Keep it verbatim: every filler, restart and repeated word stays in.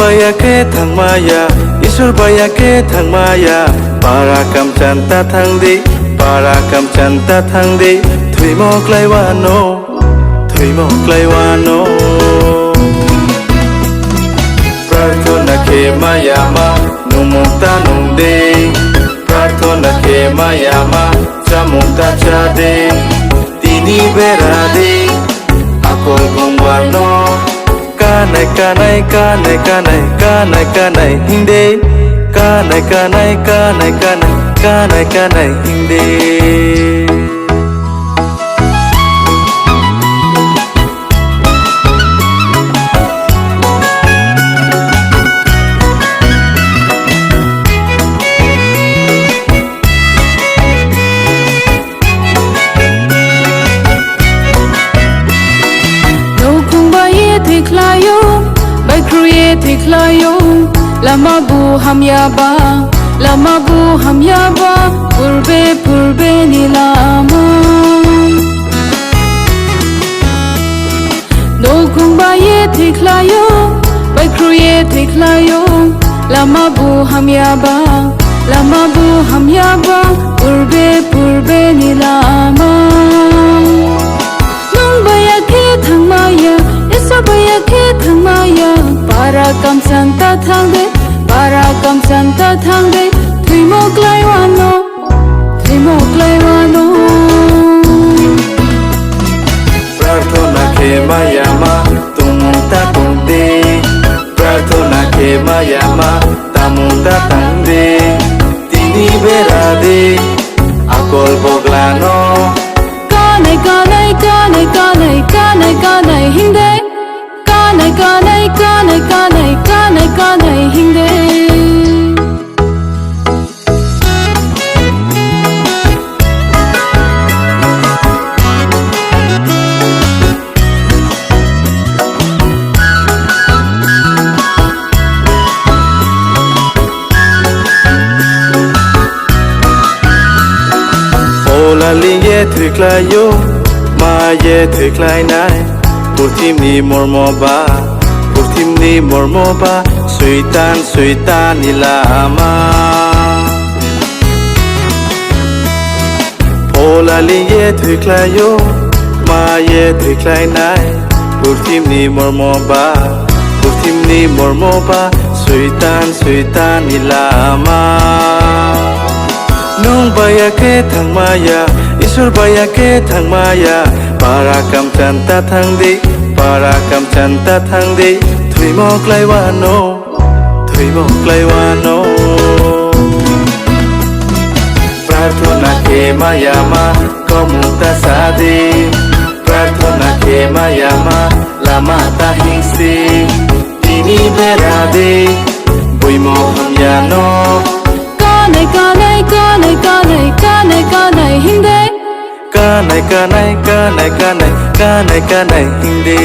Baya khe thangmaya, Isor baya khe thangmaya, para kamchan ta thangdi, para kamchan ta thangdi, thwimo klaiwano, thwimo klaiwano. Prarthona khe maya ma, nungmung ta nungdi, prarthona khe maya ma, chamung ta chadi, tini beradi, akol gungwarno. Kanai, kanai, kanai, kanai, kanai, kanai, hingde. Kanai, kanai, kanai, kanai, kanai, kanai, hingde. Nukhung bai ye thwi khlaio, bai khru ye thwi khlaio, lama bu hamya ba, lama bu hamya ba, purbe, purbe ni lama. Nukhung bai ye thwi khlaio, bai khru ye thwi khlaio, lama bu hamya ba, lama bu hamya ba, purbe, purbe ni lama. Nung baya khe thangmaya, Isor baya khe thangmaya, para kamchan ta thangde, para kamchan ta thangde, thwimo klaiwano. Thwimo klaiwano. Prarthona khe maya ma, tongmung ta tongdi. Prarthona khe maya ma, tamung ta tangdi. Tini beradi, akol boglano. Kanai, kanai, kanai, kanai, kanai, kanai, hingde. Kanai, kanai, kanai, kanai, kanai, kanai, hingde. Ola ling ye thwi khlaio, ma ye thwi khlainai. Purthimni mormo ba, purthimni mormo ba, Soitan, Soitan ni lama. Phola ling ye thwi khlaio, ma ye thwi khlainai. Purthimni mormo ba, purthimni mormo ba, Soitan, Soitan ni lama. Nung baya khe thangmaya, Isor baya khe thangmaya, para kamchan ta thangdi, para kamchan ta thangdi, thwimo klaiwano, thwimo klaiwano. Prarthona khe maya ma, komung ta sadi, prarthona khe maya ma, lama ta hingsi. Tini beradi, buimo hamyano. Kanai, kanai, kanai, kanai, kanai, kanai, hingde. Kanai, kanai, kanai, kanai, kanai, kanai, hingde.